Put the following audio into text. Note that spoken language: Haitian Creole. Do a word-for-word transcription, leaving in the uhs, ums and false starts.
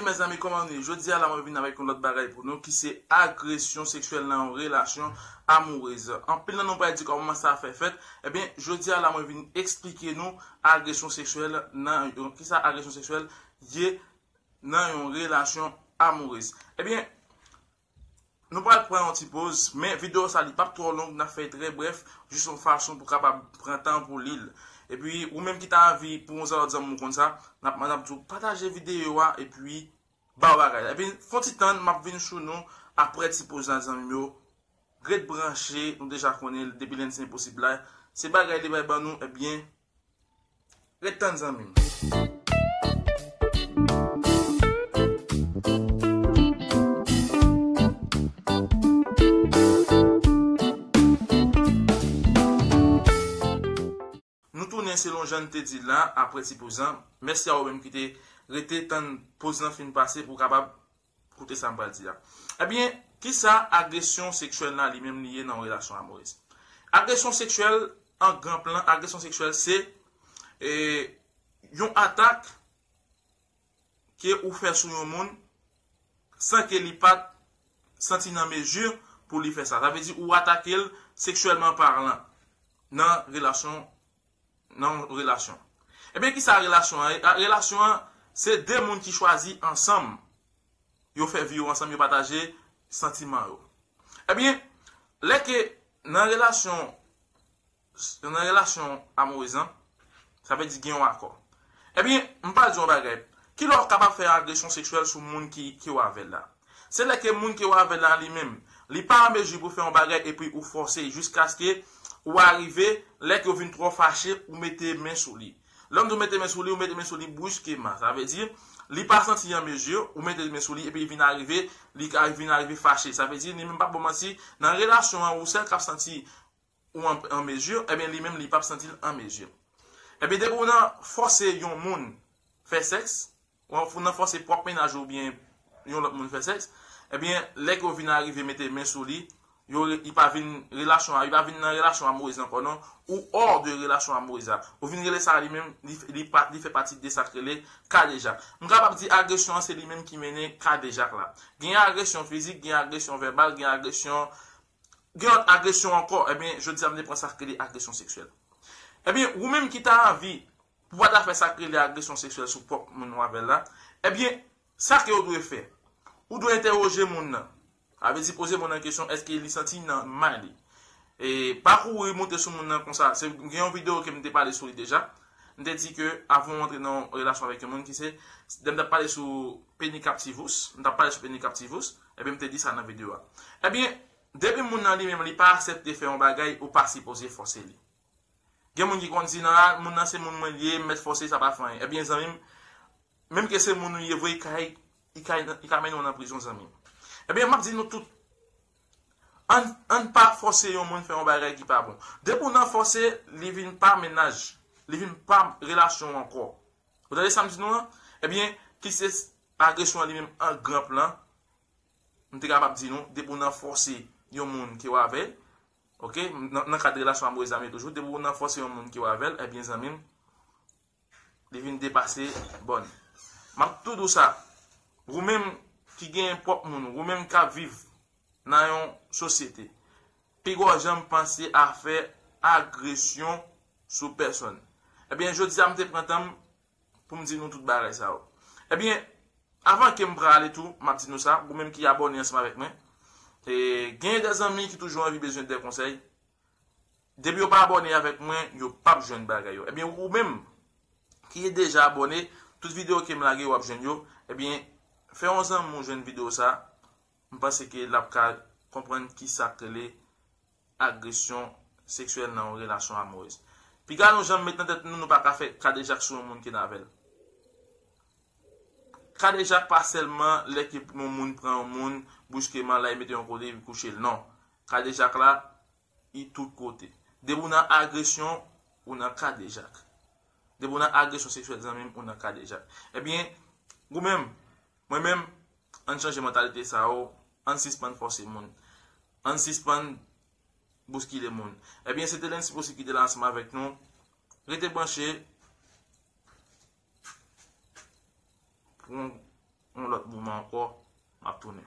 Mezanmi, kòman nou ye? Jodi a la, mwen vin avèk yon lòt bagay pou nou, ki se agresyon seksyèl nan yon relasyon amourez. Anpil nan nou pral di kòman sa fè fèt. Ebyen, jodi a la, mwen vin eksplike nou agresyon seksyèl nan yon, ki sa agresyon seksyèl ye nan yon relasyon amourez. Ebyen, nou pral pran yon ti poz, men videyo sa li p ap twò long, n ap fè l trè brèf, jis yon fason pou kapab pran tan pou li l. Epi, ou menm ki ta anvi pou yon zòt zanmi w konn sa, n ap mande w pataje videyo a, epi ba w bagay la. Epi, fè yon ti tann, m ap vin sou nou apre ti poz la, zanmi m yo. Ret branche, nou deja konnen l depi lendi enposib la. Se bagay li bay ban nou, ebyen, ret tann, zanmi m. Nou tounen selon jan n te di l la, apre ti poz lan. Mèsi a ou menm ki te rete tann poz lan fin pase pou w kapab koute sa m pral di a. Ebyen, ki sa agresyon seksyèl la li menm li ye nan yon relasyon amourez? Agresyon seksyèl, an gran plan, agresyon seksyèl se, e, yon atak ke ou fè sou yon moun san ke li pa t santi nan mezi pou li fè sa. Sa vle di ou atake l seksyèlman palan nan relasyon, nan yon relasyon. Ebyen, ki sa relasyon an? A, relasyon an, se de moun ki chwazi ansanm. Yo fè vi yo ansanm, yo pataje santiman yo. Ebyen, lè ke nan relasyon nan relasyon amourez lan, sa vle di gen yon akò. Ebyen, m pral di yon bagay. Kilè w kapab fè agresyon seksyèl sou moun ki, ki w avè l la? Se lè ke moun ki w avè l la li menm, li pa an mezi pou fè yon bagay epi ou fòse l jiskaske ou arive, lè ke w vin twò fache, ou mete men sou li. Lè m di w mete men sou li, ou mete men sou li briskeman. Sa vle di, li pa santi an mezi, ou mete men sou li, epi li vin arive, li ka vin arive fache. Sa vle di, li menm p ap ba w manti, nan relasyon an, ou sèl k ap santi ou an, an mezi, ebyen, li menm, li p ap santi l an mezi. Ebyen, depi w nan fòse yon moun fè sèks, ou nan fòse pwòp mennaj ou oubyen yon lòt moun fè sèks, ebyen, lè ke w vin arive mete men sou li, yo, li pa vin relasyon, li pa vin nan relasyon amourez ankò non, ou hors de relasyon amourez la. Ou vin rele sa li menm, li, li pa, li fè pati de sa k rele kadejak. M kapab di agresyon an se li menm ki mennen kadejak la. Gen agresyon fizik, gen agresyon vèbal, gen agresyon gen lòt agresyon ankò, ebyen, jodi a m te pran sa k rele agresyon seksyèl. Ebyen, ou menm ki ta anvi pou w pa ta fè sa k rele agresyon seksyèl sou pwòp moun ou avè l la, ebyen, sa ke w dwe fè, ou dwe entèwoje moun nan. Sa vle di poze moun nan kesyon, èske li santi nan may li? E pa kouri monte sou moun nan konsa. Se, gen yon videyo ke m te pale sou li deja. M te di ke avan w antre nan yon relasyon avèk yon moun ki se, lè m t ap pale sou peni captivus, m t ap pale sou peni captivus, ebyen, m te di sa nan videyo a. Ebyen, depi moun nan li menm li pa aksepte fè yon bagay, ou pa sipoze fòse li. Gen moun ki konn di nan, "Ah, moun nan se moun mwen li ye, m mèt fòse, sa pa fè anyen." Ebyen, zanmi m, menm ke se moun ou ye vre, li ka, li ka, li ka mennen w nan prizon, zanmi m. Ebyen, m ap di nou tout, ann, ann pa fòse yon moun fè yon bagay ki pa bon. Depi w nan fòse, li vin pa mennaj, li vin pa relasyon w ankò. Ou tande sa m di nou an? Ebyen, ki se agresyon an li menm an gran plan, m te kapab di nou, depi w nan fòse yon moun ke w avè l, oke, nan, nan kad relasyon amourez la m ye toujou, depi w nan fòse yon moun ke w avè l, ebyen, zanmi m, li vin depase bòn. M ap tou di w sa, ou menm ki gen pwòp moun, ou menm k ap viv nan yon sosyete, pi gwo janm panse a fè agresyon sou pèsòn. Ebyen, jodi a m te pran tan m pou m di nou tout bagay sa yo. Ebyen, avan ke m prale tou, m ap di nou sa, ou menm ki abòne ansanm avèk mwen, e, gen de zanmi ki toujou anvi bezwen de konsèy. Depi yo pa abòne avèk mwen, yo p ap jwenn bagay yo. Ebyen, ou menm ki deja abòne, tout videyo ke m lage, w ap jwenn yo. Ebyen, fè yon zanmi w jwenn videyo sa, m panse ke l ap ka konprann ki sa k rele agresyon seksyèl nan yon relasyon amourez. Piga nou janm met nan tèt nou, nou pa ka fè kadejak sou yon moun ke n avè l. Kadejak pa sèlman lè ke yon moun pran yon moun, briskeman la, li mete yon kote, li kouche l. Non. Kadejak la, li tout kote. Depi w nan agresyon, ou nan kadejak. Depi w nan agresyon seksyèl, zanmi m, ou nan kadejak. Ebyen, ou menm, mwen menm, ann chanje mantalite sa yo, ann sispann fòse moun. Ann sispann bouskile moun. Ebyen, se te Lency Posy ki te la ansanm avèk nou. Rete branche pou yon yon lòt moman ankò, m ap tounen.